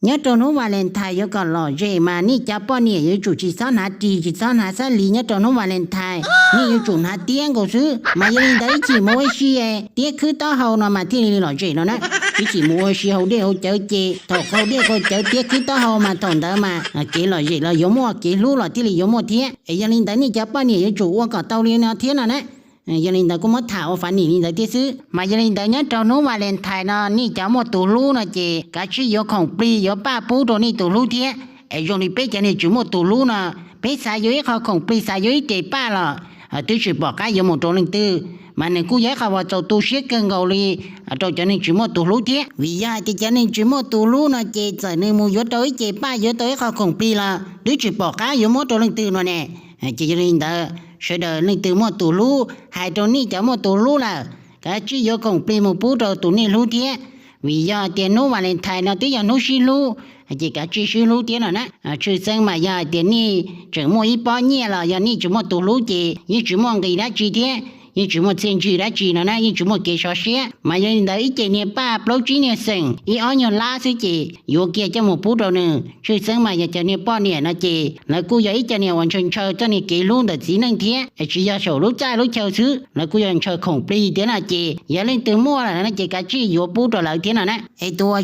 Nyob rau hnub Valentine yuav kom lom zem mas nej cov poj niam yuav tsum tsis txhob hnav ris, tsis txhob hnav xab li nyob rau hnub Valentine, nej yuav tsum hnav tiab nkaus xwb. Mas yog li ntawd ib chim mus ua si tiab khwb taub hau no mas thiaj li lom zem no na. Ib chim mus ua si haus dej haus cawv ces thaum haus dej haus cawv tiab khwb taub hau mas thaum ntawd mas kev lom zem los yuav muaj, kev hlub los thiaj li yuav muaj thiab. Es yog li ntawd nej cov poj niam yuav tsum ua kom tau li no thiab no na. Yog li ntawd kuj muab tham ua fav nim li ntawd thiab xwb. Mas yog li ntawd nyob rau hnub Valentine no nej cov muaj tus hlub no ces kav tsij yuav khoom plig yuav paj pub rau nej tus hlub thiab. Es zoo li peb cov niag tsis muaj tus hlub no, peb xav yuav ib qho khoom plig, xav yuav ib tes paj los twb tsis pom qab yuav mus rau leej twg, mas nws kuj yog ib qho uas txaus tu siab kawg nkaus li rau cov neeg tsis muaj tus hlub thiab. Vim yog hais tias cov neeg tsis muaj tus hlub no ces txawm nws mus yuav rau ib ce paj, yuav tau ib qho khoom plig los twb tsis pom qab yuav muab rau leej twg no ne. Ces yog li ntawd sawv daws leej twg muaj tus hlub, hais rau nej cov muaj tus hlub lawm, kav tsij yuav khoom plig mus pub rau tus nej hlub thiab. Vim yog tias hnub Valentine no twb yog hnub sib hlub, ces kav tsij sib hlub thiab no na. Tshwj xeeb mas yog hais tias nej tseem muaj ib pob nyiaj los yog nej tsis muaj tus hlub ces yeej tsis muaj nqis dab tsi thiab yeej tsis muaj txiaj ntsig dab tsi no na, yeej tsis muaj kev sov siab. Mas yog li ntawd ib ce niag paj plaub tsib niag xeem ib ob nyuag lab xwb ces yuav kiag coj mus pub rau nws. Tshwj xeeb mas yog cov niag poj niam no ces lawv kuj yog ib co niag uas ntshaw ntshaw txoj niag kev hlub ntawm txiv neej thiab, es tsis yog saum lub txaj lub chaw xwb, lawv kuj yog ntshaw khoom plig thiab no ces yog leej twg muaj lawm no ces kav tsij yuav pub rau lawv thiab no na. Es tus uas